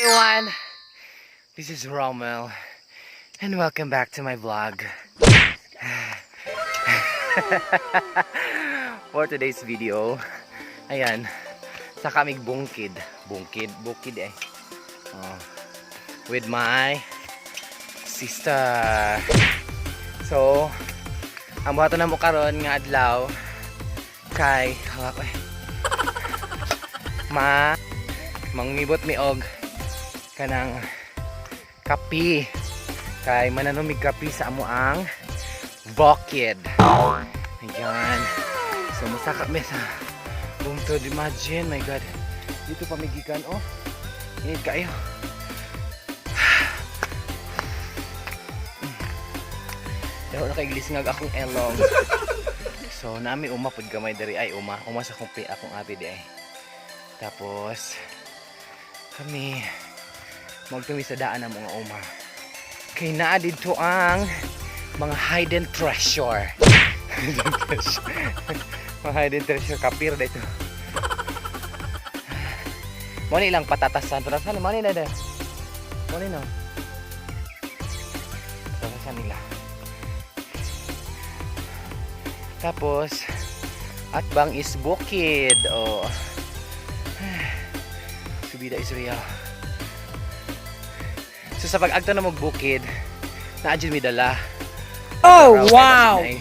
Everyone, this is Romel and welcome back to my vlog. For today's video, ayan, sa kamig bungkid, bungkid, bukid eh. Oh, with my sister. So, ang buhaton namo karon nga adlaw kay hawak eh. Ma mangibot mi og kanang kapi kay mananom mig kapi sa amo ang bukid. Ayan. So musaka mi sa bungtod. Imagine, my God. Dito pa mi gikan, oh. Init kayo. Pero na kay gilisngag akong elong. So nami uma pud gamay diri ay uma. Uma sa akong akong ate di ay. Tapos kami magtumi sa daan ng mga uma. Kay naa didto ang mga hidden treasure. Hidden treasure. Mga hidden treasure kapir dito. Mo ni ilang patatasan. Patatasan mo ni na da. Mo ni no. Patatasan nila. Tapos atbang is bukid. Oh. Subida is real. So sa pag-agto na magbukid, naa jud mi dala. Oh, Araw, kay wow! basin ay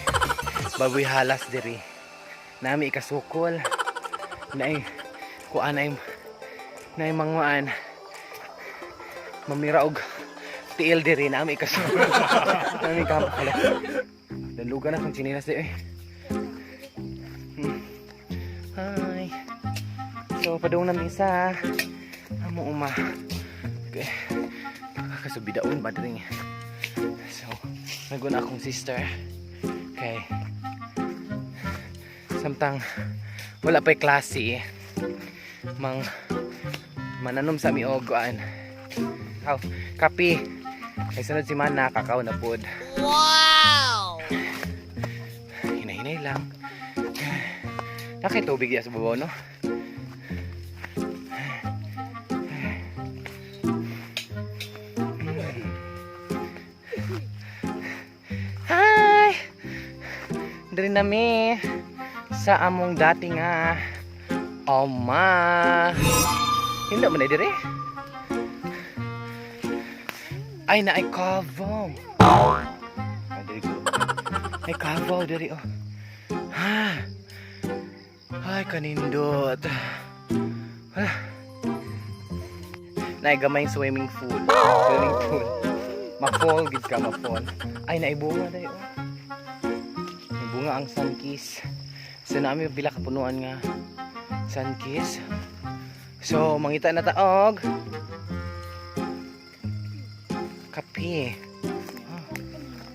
baboy halas diri. Nami ikasukol. Naay kuan ay naay manguan. Mamira og tiil diri nami ikasukol. Nami ka. Dalugan na akong tsinilas di eh. Hi. So padung na mi sa amo uma. Okay. Kasubidaon ba diri? So, naguna akong sister. Okay. Samtang wala pa'y klase, mang mananom sa mi og kuan. Aw, kape. Kay sunod si Mana, kakao na pod. Wow! Hinay-hinay lang. Nakay tubig diya sa babaw, no? Hi! Diri nami sa among dati nga oma. Hindi man na diri. Ay, na ay kavaw. Ay, diri ko. Ay, kavaw diri oh. Ha. Ay, kanindot. Ah. Naay gamay swimming pool. Swimming pool. Ma-fall gid ka, ma-fall. Ay, naibunga dai oh. May bunga ang sunkiss. So nami pila ka punuan nga sunkiss. So mangita na taog kape. Ah,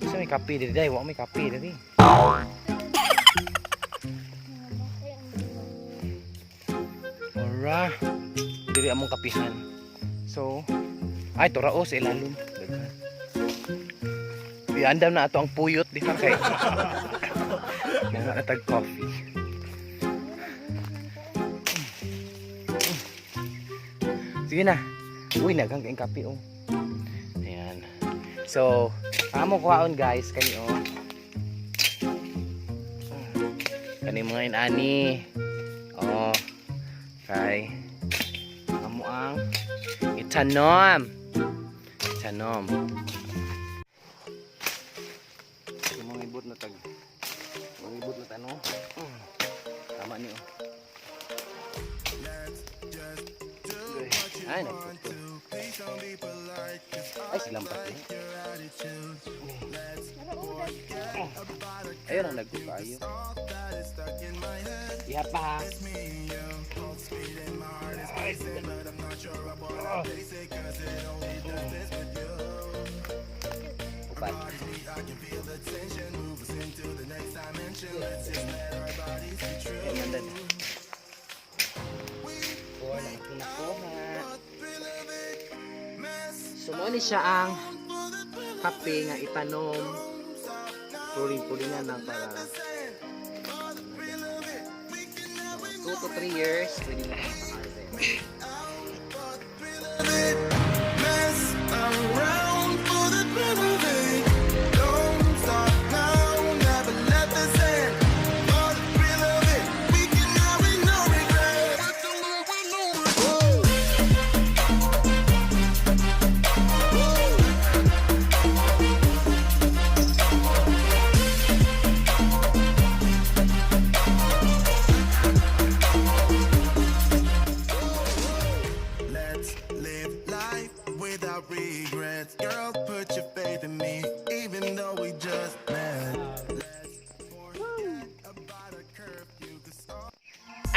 so may kape diri dai, wa may kape diri. Ora. Diri among kapihan. So, ay turao sa ilalom. Daghan. Iandam na ato ang puyot diha kay mga natag coffee. Sige na. Uy, naghang kayong kape oh. Ayan. So, amo kuhaon guys kani oh. Kani mga inani. Oh. Kay amo ang itanom. Itanom. So, mga ibot na tag mga ibot na tanong. Tama ni oh. Ay, nagputol. Ay, silang pati. Ayun ang nagkukayo. Iha pa. Ay, oh. Upat. Ay, mandad. Wala akong nakuha. So, mo ni siya ang kape nga itanom. Puling-pulingan lang para 2 to 3 years, pwede na siya maka-harvest. Without regrets. Girl, put your faith in me, even though we just met. Let's forget about a curfew, 'cause all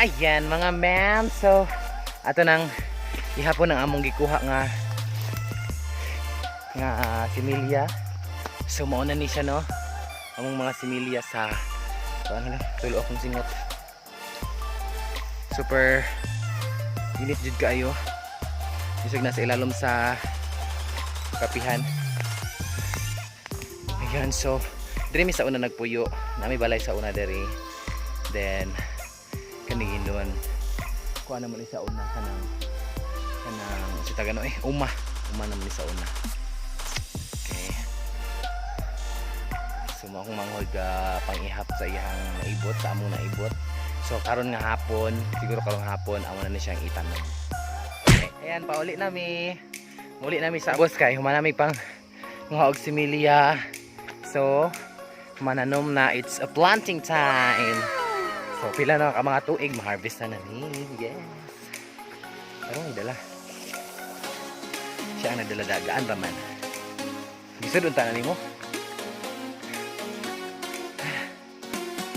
Ayan, mga ma'am. So, ato nang ihapon ang among gikuha nga similya. So, mao na ni siya, no? Among mga similya sa, so, ano lang, tulo akong singot. Super init jud kaayo. Bisag nasa ilalom sa kapihan. Ayan, so diri mi sa una nagpuyo. Nami balay sa una diri. Then kanigindon kuha naman ni sa una kanang si tagano eh, uma uma naman ni sa una. Okay, so mo akong manghod pang-ihap sa iyang naibot, sa among naibot. So karon nga hapon, siguro karong hapon amo na ni siyang itanom. Okay. Ayan, pauli nami, muli nami sa bus kay human nami pang mga og similya. So mananom na, it's a planting time. So, pila na ka mga tuig, ma-harvest na ni. Yes. Pero ang dala. Siya ang nagdala, dagaan raman. Gusto doon tanan nimo?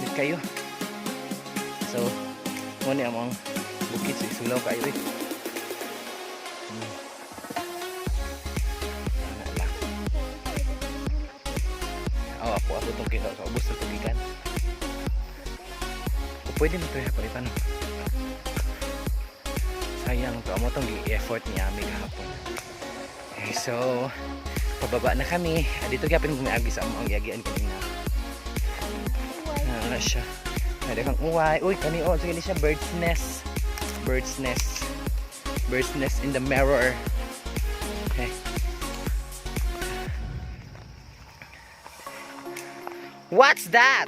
Dit kayo. So, mo ni among bukid sa isulaw kayo eh. Ana lang. Oh, ako itong kita sa ubos sa tugikan. Kung pwede mo ito hapon itanong. Sayang to, amo tong gi-effort ni Ami kahapon. Okay, so pababa na kami. Ah, dito gyapon kung agi sa among giagian kanina. Ah, na siya. Ada kang uway. Uy, kani oh, sige ni siya bird's nest. Bird's nest. Bird's nest in the mirror. Okay. What's that?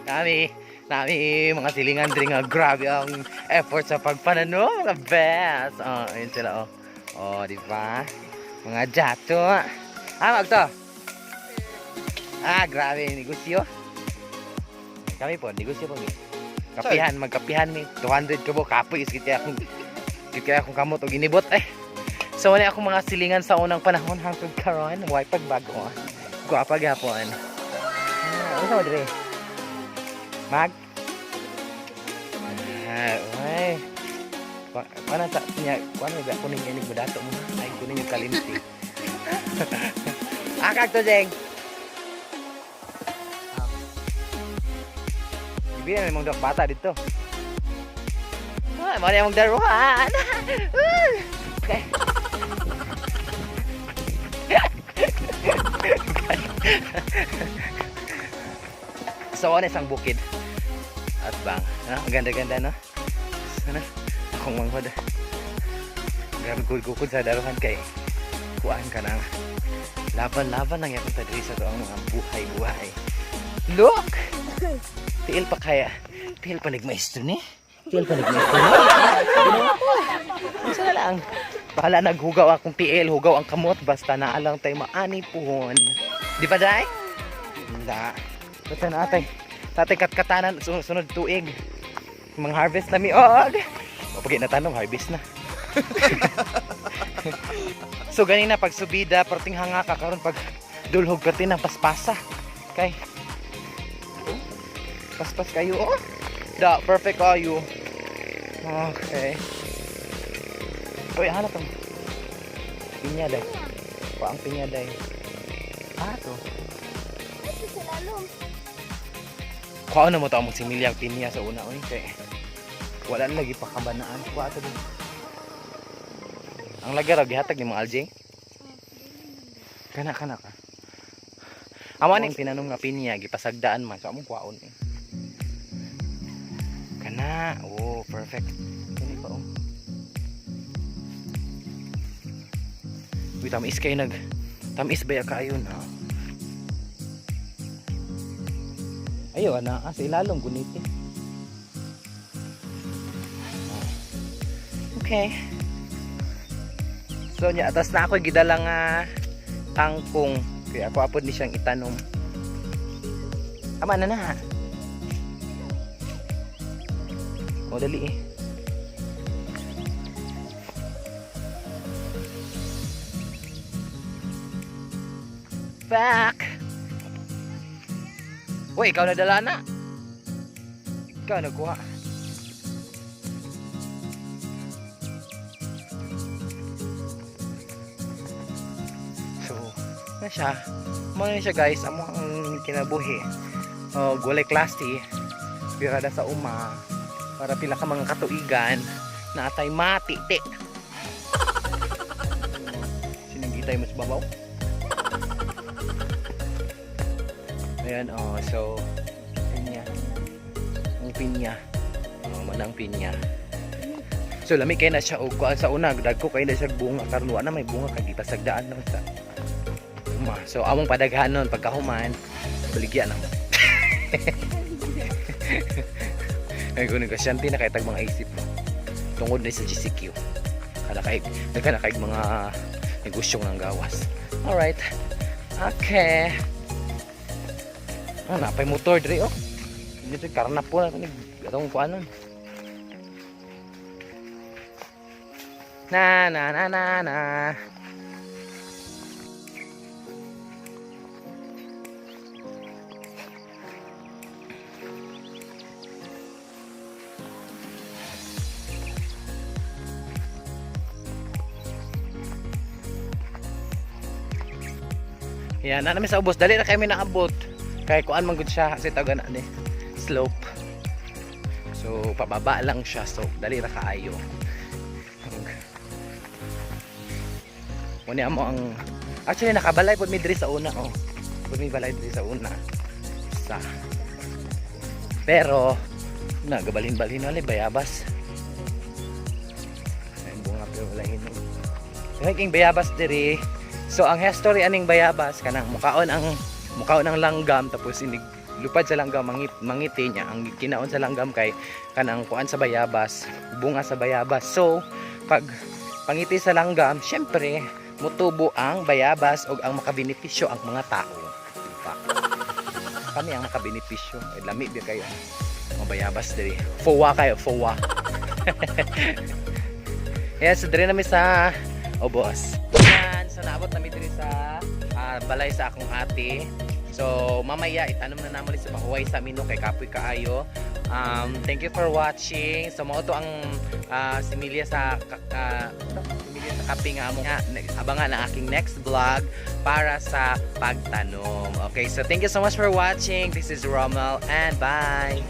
Nami mga silingan diri nga grabe ang effort sa pagpananom, mga best. Oh, ayun sila oh. Oh, di ba? Mga jato. Ah, magto. Ah, grabe negosyo. Kami po, negosyo po mi. Kapihan, magkapihan mi. 200 ka bo, kapoy is kita akong kamot og inibot eh. So wala akong mga silingan sa unang panahon hangtod karon, way pagbago. Gwapa gyapon. Ah, ano sa dire? Mag? Ah, ay. Paano sa niya, paano ba kunin niya mo dato mo? Ay, kunin yung kalinti. Ah, kag to, Jeng. Ah. Ibiyan na mong dok bata dito. Ay, mo na mong daruhan. Okay. So, ano isang bukid. At bang, ano? Ang ganda-ganda, no? Sana, akong manghod. Grabe gukod sa daruhan kay kuan ka nang laban-laban lang yapon ta diri sa ang mga buhay-buhay. Look! Tiil pa kaya. Tiil pa nagmaestro ni. Tiil pa nagmaestro ni. Isa na lang. Bahala naghugaw akong tiil, hugaw ang kamot, basta naalang tayo maani puhon. Di ba, Day? Hindi. Basta na atay. Tatay katkatanan, sunod tuig. Mga harvest na mi, og. O pag natanong, harvest na. So ganina pag subida, parting hanga ka karon pag dulhog ka tin ang paspasa. Kay oh, paspas kayo oh. Da, perfect kayo. Okay. Uy, ano tong pinya day. Pa ang pinya day. Ah, to. Kuha na mo to among similyang pinya sa una oy kay wala na lagi pa kabanaan. Kuha to din. Ang lagi raw gihatag ni mga algae. Kana kana ka. Amo aning tinanom nga pinya gipasagdaan man so among kuhaon eh. Kana, oh perfect. Kani pa oh. Uy, tamis kayo nag tamis ba kayo na? Ayo ana, ah, sa ilalong guniti. Okay. So nya atas na ako gidala nga kangkong. Kaya ako apod ni siyang itanom. Tama na na. O dali eh. back. Uy, ikaw na dala na. Ikaw nagkuha. So, na siya. Mao na siya, guys, amo ang kinabuhi. Oh, walay klase. Birada sa uma para pila ka mga katuigan na atay matiti. Sinagitay mo sa babaw. Ayan, oh, so, pinya. Ang pinya. Oh, manang pinya. So, lami kay na siya og kuan sa una, dagko kay na siya bunga karon wa na may bunga kay gipasagdaan na sa uma. So, among padaghanon pagkahuman, baligya na mo. Ay, kung negosyante na kay tag mga isip mo. Tungod na sa GCQ. Kada kay daghan na kay mga negosyo ng gawas. Alright. Okay. Oh, napay motor diri oh. Dito karna po na ni atong kuanon. Na na na na na. Yan, na namin sa ubos. Dali na kami naabot. Kay kuan man gud siya kasi tawag na ni slope. So pababa lang siya. So dali ra kaayo. Muna mo ang actually nakabalay pud mi diri sa una oh. Pud mi balay diri sa una. Sa pero nagabalhin-balhin wala bayabas. Ay bunga pero wala hinog. Naging bayabas diri. So ang history aning bayabas kanang mukaon ang langgam, tapos inig lupad sa langgam mangiti niya ang kinaon sa langgam kay kanang kuan sa bayabas, bunga sa bayabas. So pag pangiti sa langgam, syempre mutubo ang bayabas ug ang makabenepisyo ang mga tao. Diba? Kami ang makabenepisyo. Eh, lami ba kayo? Mga bayabas diri. Fuwa kayo, fuwa. Yes, so diri nami sa ubos. Yan, so naabot nami diri sa balay sa akong ate. So mamaya itanom na namo sa pahuway sa mino kay kapoy kaayo. Thank you for watching. So mao to ang similya sa kape nga among abangan ang aking next vlog para sa pagtanom. Okay, so thank you so much for watching. This is Rommel and bye.